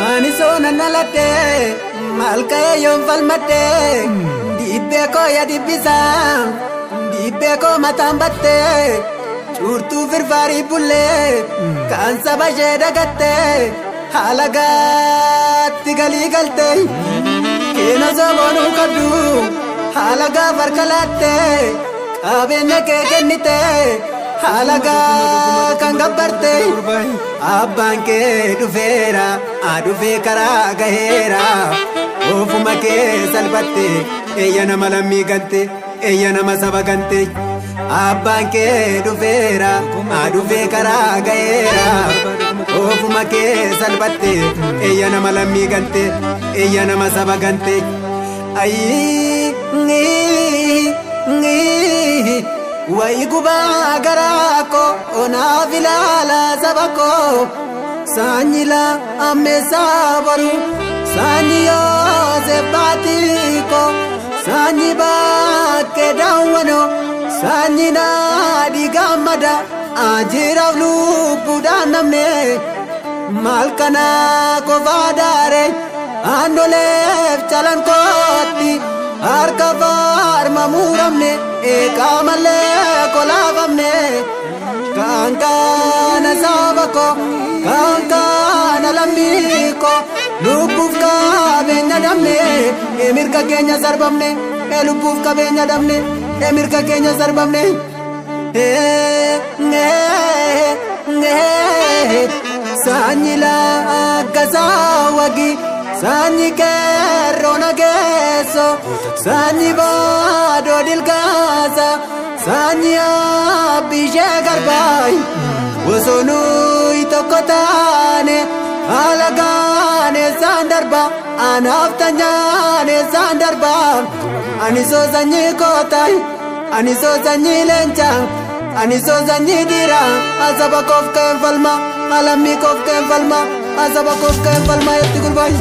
Ani soona nalattee maal ka'ee yoon falmattee dibbee koo yaa dibbisaa dibbee koo mataan battee cuurtuu firfaarii bullee kan saba ishee dagattee haala gaatti galii galtee keena soboonuu qabdu haala gaaf harka laattee qabeenya kee kennitee haala gaa kan gabbarte abbaan kee dhufeera dhufee karaa gaheera ofuma kee salphatte eeyya nama lammii gante eeyya nama saba gante abbaan kee dhufeera dhufee karaa gaheera ofuma kee salphatte eeyya nama lammii gante eeyya nama saba gante ayii wayi gubaa garaa koo onaaf ilaala saba koo saanyi lammeessaa boru saanyi Yoosef baatii koo saanyi bakkee daawwanoo saanyi naadhi gammada ajiraaf lubbuudhaan namne maal kana qofaa daare aandoleef calan kootti harka faarma muramne eeqaamallee kolaafamne kan kana saba koo kan kana lammii koo lubbuuf qabeenya dhabne mirga keenya sarbamne lubbuuf qabeenya dhabne mirga keenya sarbamne. Saanyi lakkasaa wagi saanyi qeerroo nageesso saanyi baadoo dilgaasa saanyi abbishee garbaay osoo nuyi tokko taane haala gaane isaan darba anaaf tanyaane isaan darba ani soo sanyii kootaay ani soo sanyii leencaa ani soo sanyii dhiiraa asaba koof ka'een falma alammii koof ka'een falma asaba koof ka'een falma itti gurbaay.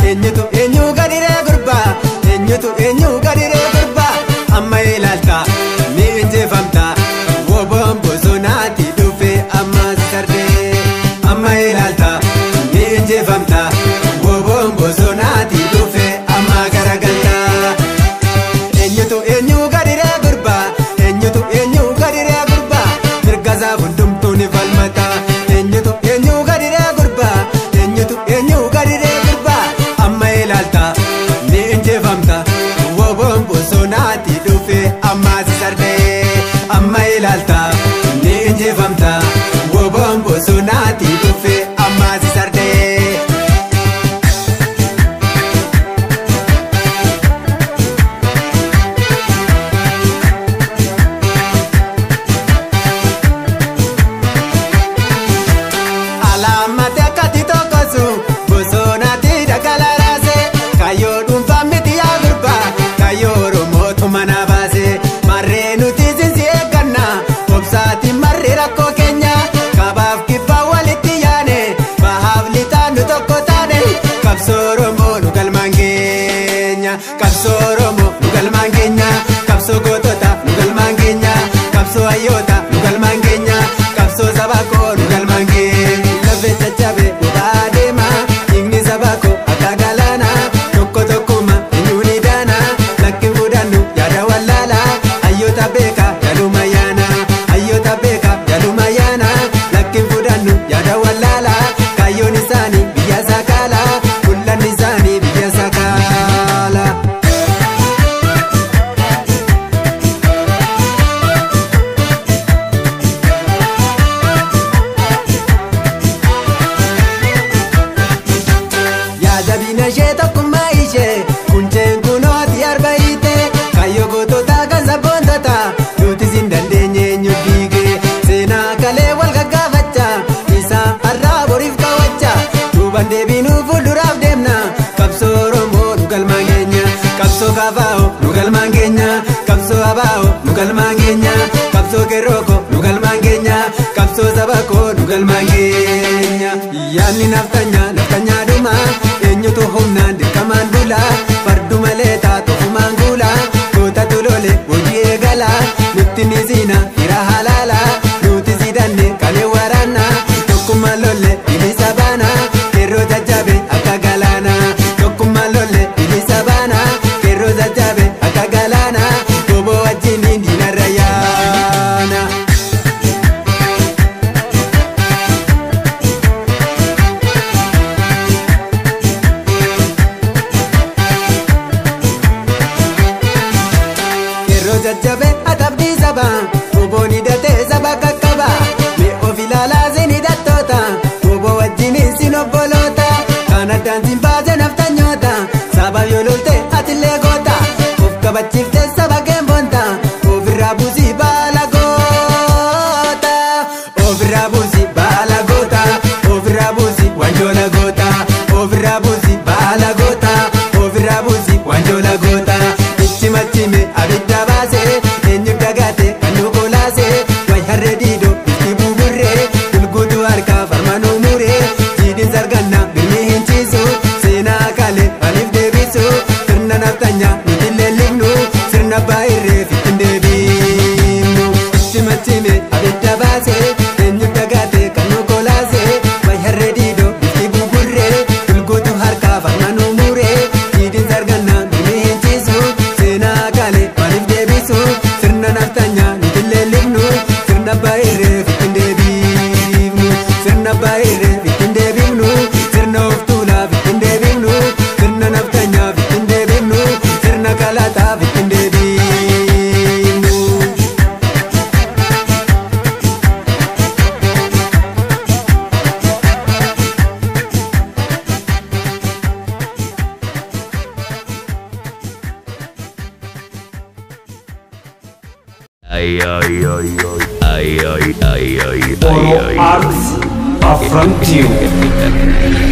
Eenyutu eenyu gadiree gurbaa eenyutu eenyu gadiree gurbaa amma ilaalta ni injifamta woboon bosonaatti dhufee amma sardee amma ilaalta ni injifamta woboon bosonaatti dhufee amma garagalta eenyutu eenyu gadiree gurbaa eenyutu eenyu gadiree gurbaa mirga isaa hundumtuu ni falmata eenyutu eenyu gadiree gurbaa eenyutu eenyu gadiree gurbaa amma ilaalta ni injifamta woboon bosonaatti dhufee amma sardee amma ilaalta ni injifamta woboon bosonaatti dhufee amma sardee. kafaa'o nu galmaan keenya qabsoo abaa'o nu galmaan keenya qabsoo qeerroo nu galmaan keenya qabsoo saba koo nu galmaan keenya. Yaanni naftanyaa naftanyaa dhuma eenyutu humnaan dirqamaan bula fardu malee taatu ofumaan guula gootatu lole hojii eegala nutti ni siina fira halaala nuti sidanne kalee waraana tokkummaan lolle bilisa baana qeerroo jajjabe akka galaana tokkummaan lolle bilisa baana qeerroo jajjabe akka galaana goboo wajjiniin diinarra yaana. Qeerroo jajjabe atabdii saba goboon hidhatee saba qaqqaba mee of ilaalaa sin hidhattoota goboo wajjiniin sin obboloota kan addaan sin baase naftanyoota sabaaf yoo lolte atillee goota of kabachiiftee saba keemboonta ofirraa buusii baala goota ofirraa buusii baala goota ofirraa buusii wanjoola goota ofirraa buusii baala goota ofirraa buusii wanjoola goota. Ichi machime abidda baase eenyu dagaate kan nu kolaase way harree diidoo bifti buburree gulguutu harkaa farma nu muree jiidhin sarganna birmi hin ciisu seenaa kalee maaliif deebisu sirna naftanyaa nuti leellifnu sirna baay'irree ittiin deebifnu. Ichi machime abidda baase eenyu dagaate kan nu kolaase way harree diidoo bifti buburree gulguutu harkaa farma nu muree jiidhin sarganna birmi hin ciisu seenaa kalee maaliif deebisu sirna naftanyaa nuti leellifnu sirna baay'irree ittiin deebifnu sirna baay'irree ittiin deebifnu sirna of tuulaaf ittiin deebifnu sirna naftanyaaf ittiin deebifnu sirna kalaataaf ittiin deebifnu. Oro Arts Afran Tube.